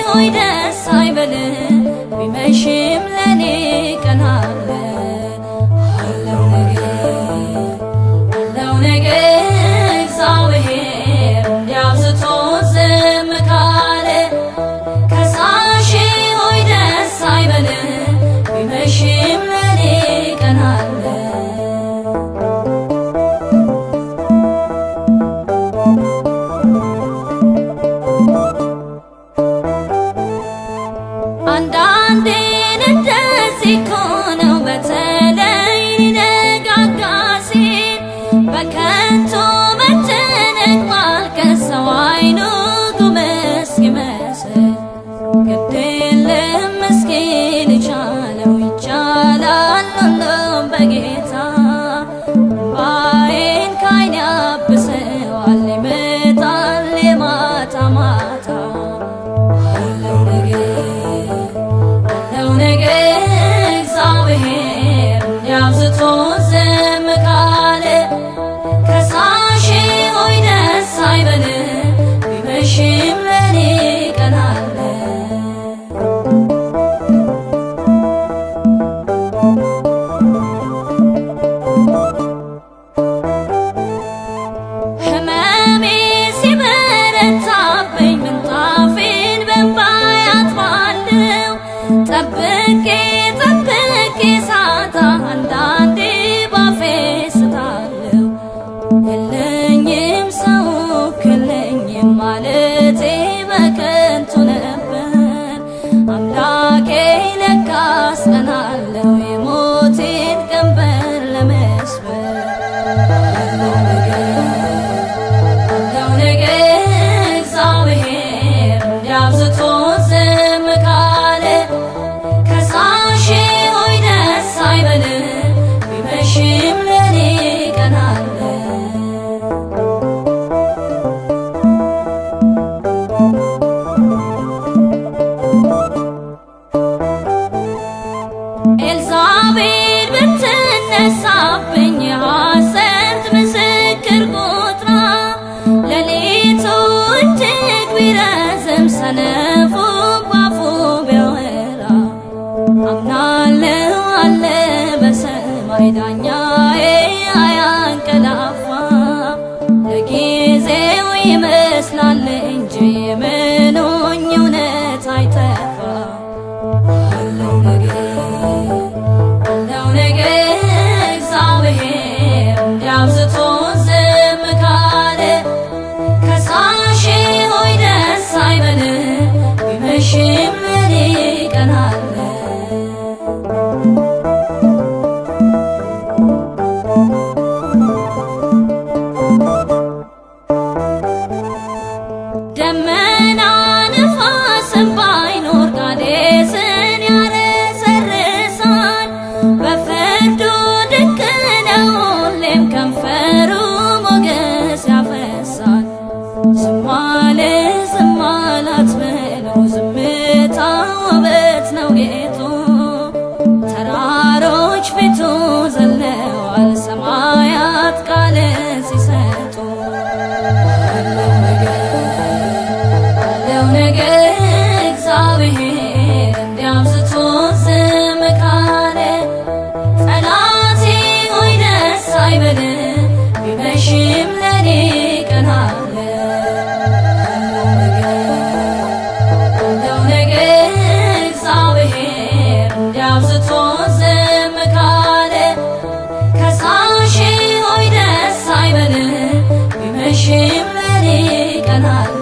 ሆይ ደስ አይበል፣ ቢመሽም ለኔ ቀን አለ። አለው ነገር፣ አለው ነገር፣ እግዚአብሔር እንዲያብዝቶ ዝም ካለ። ከሳሼ ሆይ ደስ አይበል፣ ቢመሽም ለኔ ቀን አለ። አንዳንዴን እንደዚህ እኮ ነው፣ በተለይ ሊነጋጋ ሲል በከንቱ መጨነቅ ማልቀስ፣ ሰው አይኑ ጉም እስኪመስል። ግድ የለም ምስኪን ይቻለው፣ ይቻላል ሁሉም በጌታ። እምባዬን ካይኔ ያብሰዋል፣ ይመጣል የማታ ማታ። አለው ነገር፣ አለው ነገር፣ እግዚአብሔር እንዲያብዝቶ ዝም ካለ። ከሳሼ ሆይ ደስ አይበል፣ ቢመሽም ለኔ ቀን አለ። ህመሜ ሲበረታብኝ ምንጣፌን በእንባዬ አጥባለሁ። ጠብቄ ጠብቄ ሳጣ አንዳንዴ ባፌ ስታለሁ። የለኝም ሰው የለኝም ማለቴ በከንቱ ነበር። አምላኬ ለካስ ቀን አለው የሞቴን ቀንበር ለመስበር። አለው ነገር፣ አለው ነገር፣ እግዚአብሔር እንዲያብዝቶ ዝም ካለ። ከሳሼ ሆይ ደስ አይበል፣ ቢመሽም ለኔ ቀን አለ። ኤልዛቤል ብትነሳብኝ የሐሰት ምስክር ቆጥራ፣ ሌሊቱ እጅግ ቢረዝም ሰነፉ ባፉ ቢያወራ፣ አምናለሁ አለ በሰማይ ዳኛዬ አያንቀላፋ። ለጊዜው ይመስላል እንጂ የመኖኝ እውነት አይጠፋ። አለው ነገር፣ አለው ነገር፣ እግዚአብሔር እንዲያብዝቶ ዝም ካለ። ከሳሼ ሆይ ደስ አይበል፣ ቢመሽም ለኔ ቀን አለ። ደመና ንፋስም ባይኖር ቃዴስን ያረሰርሳል። በፍርዱ ድንቅ ነው ሁሌም ከንፈሩ ሞገስ ያፈሳል። ዝም አለ ዝም አለ አትበሉ፣ ዝምታ ውበት ነው ጌጡ። ተራሮች ፊቱ ዘለዋል ሰማያት ቃልን ሲሰጡ። አለው ነገር፣ አለው ነገር፣ እግዚአብሔር እንዲያብዝቶ ዝም ካለ። ጠላቴ ሆይ ደስ አይበል፣ ቢመሽም ለኔ ቀን አለ። አለው ነገር፣ አለው ነገር፣ እግዚአብሔር እንዲያብዝቶ ዝም ካለ። ከሳሼ ሆይ ደስ አይበል፣ ቢመሽም ለኔ ቀን አለ።